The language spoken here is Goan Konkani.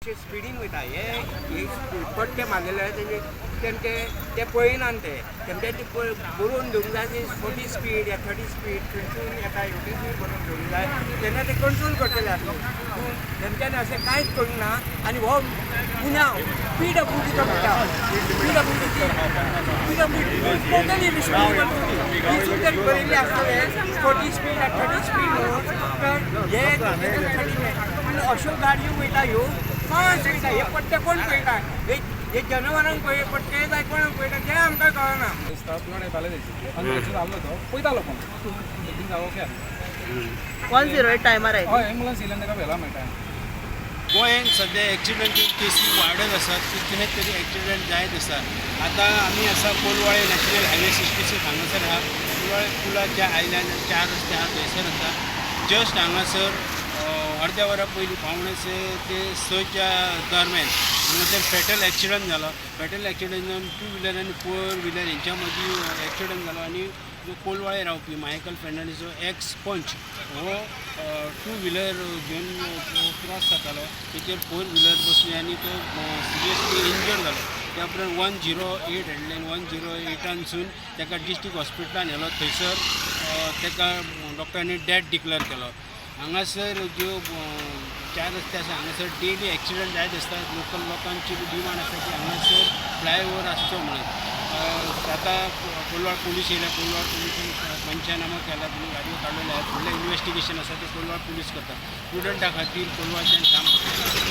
स्पिडीन वयता. हे हे पट्टे मारलेले आहा तेंचे, तेमचे ते पळयनात. ते तेमच्या ती बरोवन दवरूंक जाय ती 40 स्पीड या 30 स्पीड खंयसून येता हेवटेसून बरोवन दवरूंक जाय, तेन्ना ते कंट्रोल करतले आसले. पूण तेमच्यानी अशें कांयच करूंक ना. आनी हो गुन्यांव पीडब्ल्यूडीचो म्हणटा, पीडब्ल्यूडीची, पीडब्ल्यूडी टोटली रिस्पॉन्सिबल. थंयसून जर बरयल्लें आसतलें 40 स्पीड या 30 स्पीड म्हणून, तर हे 30. पूण अश्यो गाडयो वयता, ह्यो फास्ट वयता. हे पट्टे कोण पळयता? हे हे जनावरांक पळय पट्टे काय कोणाक पळयता तें आमकां कळना. दिसता पिवण येताले तेजी आनी थंयसर आसलो तो, पळयतालो कोण बेगीन जागो ओके आसलो. 108 टायमार आयली. हय, एम्बुलन्स येयल्यान ताका व्हेला मागीर टायम. गोंयांत सद्या एक्सिडंटी केसी वाडत आसात, कितले तरी एक्सिडंट जायत आसा. आतां आमी आसा कोलवाळे नॅशनल हायवे 66 हांगासर आहा. कोलवाळे पुलाच्या आयल्यान चार रस्ते आहा थंयसर आसा. जस्ट हांगासर अर्द्या वरा पयलीं 5:45 ते 6च्या दरम्यान हांगासर फेटल एक्सिडंट जालो. फेटल एक्सिडंट जावन टू व्हिलर आनी फोर व्हिलर हेंच्या मदीं एक्सिडंट जालो आनी जो कोलवाळे रावपी मायकल फेर्नांडीस एक्स पंच हो टू व्हिलर घेवन क्रॉस जातालो, तेचेर फोर व्हिलर बसली आनी तो सिरियसली इंजर्ड जालो. त्या उपरांत 108 हाडलें. 108आनसून ताका डिस्ट्रिक्ट हॉस्पिटलान व्हेलो. थंयसर ताका डॉक्टरांनी डेथ डिक्लेअर केलो. हांगासर ज्यो चार रस्ते आसा, हांगासर डेली एक्सिडंट जायत आसता. लोकल लोकांची बी डिमांड आसा की हांगासर फ्लायओवर आसचो म्हणून. आतां कोलवाळ पुलीस येयल्या. कोलवाळ पुलिसान पंचनामा केला, तेणी गाडयो काडलेले आहात. फुडलें इन्वेस्टिगेशन आसा तें कोलवाळ पुलीस करता. स्टुडंटा खातीर कोलवाळच्यान काम करता.